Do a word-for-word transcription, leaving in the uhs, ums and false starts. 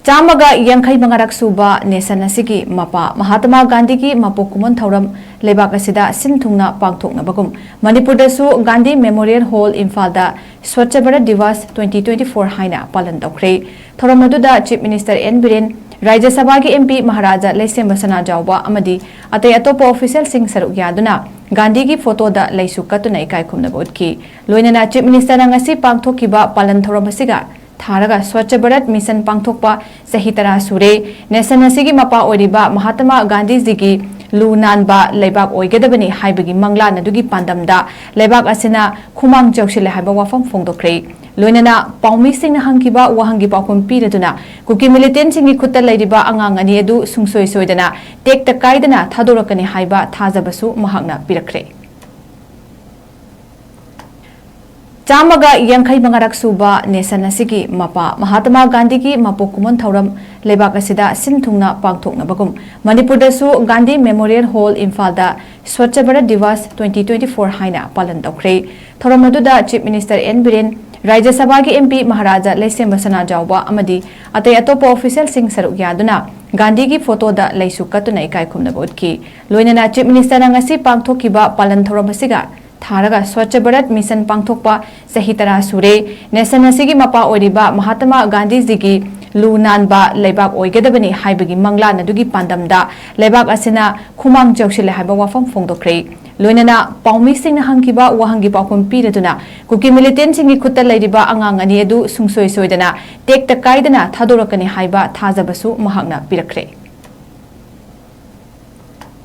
ꯆꯥꯝꯃꯒ ꯌꯥꯡꯈꯩ ꯃꯉꯥꯔꯛ ꯁꯨꯕ ꯅꯦꯁꯟ ꯑꯁꯤꯒꯤ ꯃꯄꯥ ꯃꯍꯥꯇꯃꯥ ꯒꯥꯟꯙꯤꯒꯤ ꯃꯄꯣꯛ ꯀꯨꯝꯑꯣꯟ ꯊꯧꯔꯝ ꯂꯩꯕꯥꯛ ꯑꯁꯤꯗ ꯁꯤꯟ ꯊꯨꯡꯅ ꯄꯥꯡꯊꯣꯛꯅꯕꯒꯨꯝ ꯃꯅꯤꯄꯨꯔꯗꯁꯨ ꯒꯥꯟꯙꯤ ꯃꯦꯃꯣꯔꯤꯌꯦꯜ ꯍꯣꯜ ꯏꯝꯐꯥꯜꯗ ꯁ꯭ꯋꯥꯆ ꯚꯥꯔꯠ ꯗꯤꯋꯥꯁ twenty twenty-four ꯍꯥꯏꯅ ꯄꯥꯂꯟ ꯇꯧꯈ꯭ꯔꯦ꯫ ꯊꯧꯔꯝ ꯑꯗꯨꯗ ꯆꯤꯐ ꯃꯤꯅꯤꯁꯇꯔ ꯑꯦꯟ ꯕꯤꯔꯦꯟ, ꯔꯥꯖ꯭ꯌ ꯁꯚꯥꯒꯤ ꯑꯦꯝ ꯄꯤ ꯃꯍꯥꯔꯥꯖꯥ ꯂꯩꯁꯦꯝꯕ ꯁꯅꯥꯖꯥꯎꯕ ꯑꯃꯗꯤ ꯑꯇꯩ ꯑꯇꯣꯞꯄ ꯑꯣꯐꯤꯁꯤꯌꯦꯜꯁꯤꯡ ꯁꯔꯨꯛ ꯌꯥꯗꯨꯅ ꯒꯥꯟꯙꯤꯒꯤ ꯐꯣꯇꯣꯗ ꯂꯩꯁꯨ ꯀꯠꯇꯨꯅ ꯏꯀꯥꯏ ꯈꯨꯝꯅꯕ ꯎꯠꯈꯤ꯫ ꯂꯣꯏꯅꯅ ꯆꯤꯐ ꯃꯤꯅꯤꯁꯇꯔꯅ ꯉꯁꯤ ꯄꯥꯡꯊꯣꯛꯈꯤꯕ ꯄꯥꯂꯟ ꯊꯧꯔꯝ ꯑꯁꯤꯒ ꯊꯥꯔꯒ ꯁ꯭ꯋꯥꯆ ꯚꯥꯔꯠ ꯃꯤꯁꯟ ꯄꯥꯡꯊꯣꯛꯄ ꯆꯍꯤ ꯇꯔꯥ ꯁꯨꯔꯦ꯫ ꯅꯦꯁꯟ ꯑꯁꯤꯒꯤ ꯃꯄꯥ ꯑꯣꯏꯔꯤꯕ ꯃꯍꯥꯇꯃꯥ ꯒꯥꯟꯙꯤꯖꯤꯒꯤ ꯂꯨ ꯅꯥꯟꯕ ꯂꯩꯕꯥꯛ ꯑꯣꯏꯒꯗꯕꯅꯤ ꯍꯥꯏꯕꯒꯤ ꯃꯪꯂꯥꯟ ꯑꯗꯨꯒꯤ ꯄꯥꯟꯗꯝꯗ ꯂꯩꯕꯥꯛ ꯑꯁꯤꯅ ꯈꯨꯃꯥꯡ ꯆꯥꯎꯁꯤꯜꯂꯦ ꯍꯥꯏꯕ ꯋꯥꯐꯝ ꯐꯣꯡꯗꯣꯛꯈ꯭ꯔꯦ꯫ ꯂꯣꯏꯅꯅ ꯄꯥꯎꯃꯤꯁꯤꯡꯅ ꯍꯪꯈꯤꯕ ꯋꯥꯍꯪꯒꯤ ꯄꯥꯎꯈꯨꯝ ꯄꯤꯔꯗꯨꯅ ꯀꯨꯀꯤ ꯃꯤꯂꯤꯇꯦꯟꯁꯤꯡꯒꯤ ꯈꯨꯠꯇ ꯂꯩꯔꯤꯕ ꯑꯉꯥꯡ ꯑꯅꯤ ꯑꯗꯨ ꯁꯨꯡꯁꯣꯏ ꯁꯣꯏꯗꯅ ꯇꯦꯛꯇ ꯀꯥꯏꯗꯅ ꯊꯥꯗꯣꯔꯛꯀꯅꯤ ꯍꯥꯏꯕ ꯊꯥꯖꯕꯁꯨ ꯃꯍꯥꯛꯅ ꯄꯤꯔꯛꯈ꯭ꯔꯦ꯫ ꯆꯥꯝꯃꯒ ꯌꯥꯡꯈꯩ ꯃꯉꯥꯔꯛ ꯁꯨꯕ ꯅꯦꯁꯟ ꯑꯁꯤꯒꯤ ꯃꯄꯥ ꯃꯍꯥꯇꯃꯥ ꯒꯥꯟꯙꯤꯒꯤ ꯃꯄꯣꯛ ꯀꯨꯝꯑꯣꯟ ꯊꯧꯔꯝ ꯂꯩꯕꯥꯛ ꯑꯁꯤꯗ ꯁꯤꯟ ꯊꯨꯡꯅ ꯄꯥꯡꯊꯣꯛꯅꯕꯒꯨꯝ ꯃꯅꯤꯄꯨꯔꯗꯁꯨ ꯒꯥꯟꯙꯤ ꯃꯦꯃꯣꯔꯤꯌꯦꯜ ꯍꯣꯜ ꯏꯝꯐꯥꯜꯗ ꯁ꯭ꯋꯥꯆ ꯚꯥꯔꯠ ꯗꯤꯋꯥꯁ twenty twenty-four ꯍꯥꯏꯅ ꯄꯥꯂꯟ ꯇꯧꯈ꯭ꯔꯦ꯫ ꯊꯧꯔꯝ ꯑꯗꯨꯗ ꯆꯤꯐ ꯃꯤꯅꯤꯁꯇꯔ ꯑꯦꯟ ꯕꯤꯔꯦꯟ, ꯔꯥꯖ꯭ꯌ ꯁꯚꯥꯒꯤ ꯑꯦꯝ ꯄꯤ ꯃꯍꯥꯔꯥꯖꯥ ꯂꯩꯁꯦꯝꯕ ꯁꯅꯥꯖꯥꯎꯕ ꯑꯃꯗꯤ ꯑꯇꯩ ꯑꯇꯣꯞꯄ ꯑꯣꯐꯤꯁꯤꯌꯦꯜꯁꯤꯡ ꯁꯔꯨꯛ ꯌꯥꯗꯨꯅ ꯒꯥꯟꯙꯤꯒꯤ ꯐꯣꯇꯣꯗ ꯂꯩꯁꯨ ꯀꯠꯇꯨꯅ ꯏꯀꯥꯏ ꯈꯨꯝꯅꯕ ꯎꯠꯈꯤ꯫ ꯂꯣꯏꯅꯅ ꯆꯤꯐ ꯃꯤꯅꯤꯁꯇꯔꯅ ꯉꯁꯤ ꯄꯥꯡꯊꯣꯛꯈꯤꯕ ꯄꯥꯂꯟ ꯊꯧꯔꯝ ꯑꯁꯤꯒ ꯊꯥꯔꯒ ꯁ꯭ꯋꯥꯆ ꯚꯥꯔꯠ ꯃꯤꯁꯟ ꯄꯥꯡꯊꯣꯛꯄ ꯆꯍꯤ ꯇꯔꯥ ꯁꯨꯔꯦ꯫ ꯅꯦꯁꯟ ꯑꯁꯤꯒꯤ ꯃꯄꯥ ꯑꯣꯏꯔꯤꯕ ꯃꯍꯥꯇꯃꯥ ꯒꯥꯟꯙꯤꯖꯤꯒꯤ ꯂꯨ ꯅꯥꯟꯕ ꯂꯩꯕꯥꯛ ꯑꯣꯏꯒꯗꯕꯅꯤ ꯍꯥꯏꯕꯒꯤ ꯃꯪꯂꯥꯟ ꯑꯗꯨꯒꯤ ꯄꯥꯟꯗꯝꯗ ꯂꯩꯕꯥꯛ ꯑꯁꯤꯅ ꯈꯨꯃꯥꯡ ꯆꯥꯎꯁꯤꯜꯂꯦ ꯍꯥꯏꯕ ꯋꯥꯐꯝ ꯐꯣꯡꯗꯣꯛꯈ꯭ꯔꯦ꯫ ꯂꯣꯏꯅꯅ ꯄꯥꯎꯃꯤꯁꯤꯡꯅ ꯍꯪꯈꯤꯕ ꯋꯥꯍꯪꯒꯤ ꯄꯥꯎꯈꯨꯝ ꯄꯤꯔꯗꯨꯅ ꯀꯨꯀꯤ ꯃꯤꯂꯤꯇꯦꯟꯁꯤꯡꯒꯤ ꯈꯨꯠꯇ ꯂꯩꯔꯤꯕ ꯑꯉꯥꯡ ꯑꯅꯤ ꯑꯗꯨ ꯁꯨꯡꯁꯣꯏ ꯁꯣꯏꯗꯅ ꯇꯦꯛꯇ ꯀꯥꯏꯗꯅ ꯊꯥꯗꯣꯔꯛꯀꯅꯤ ꯍꯥꯏꯕ ꯊꯥꯖꯕꯁꯨ ꯃꯍꯥꯛꯅ ꯄꯤꯔꯛꯈ꯭ꯔꯦ꯫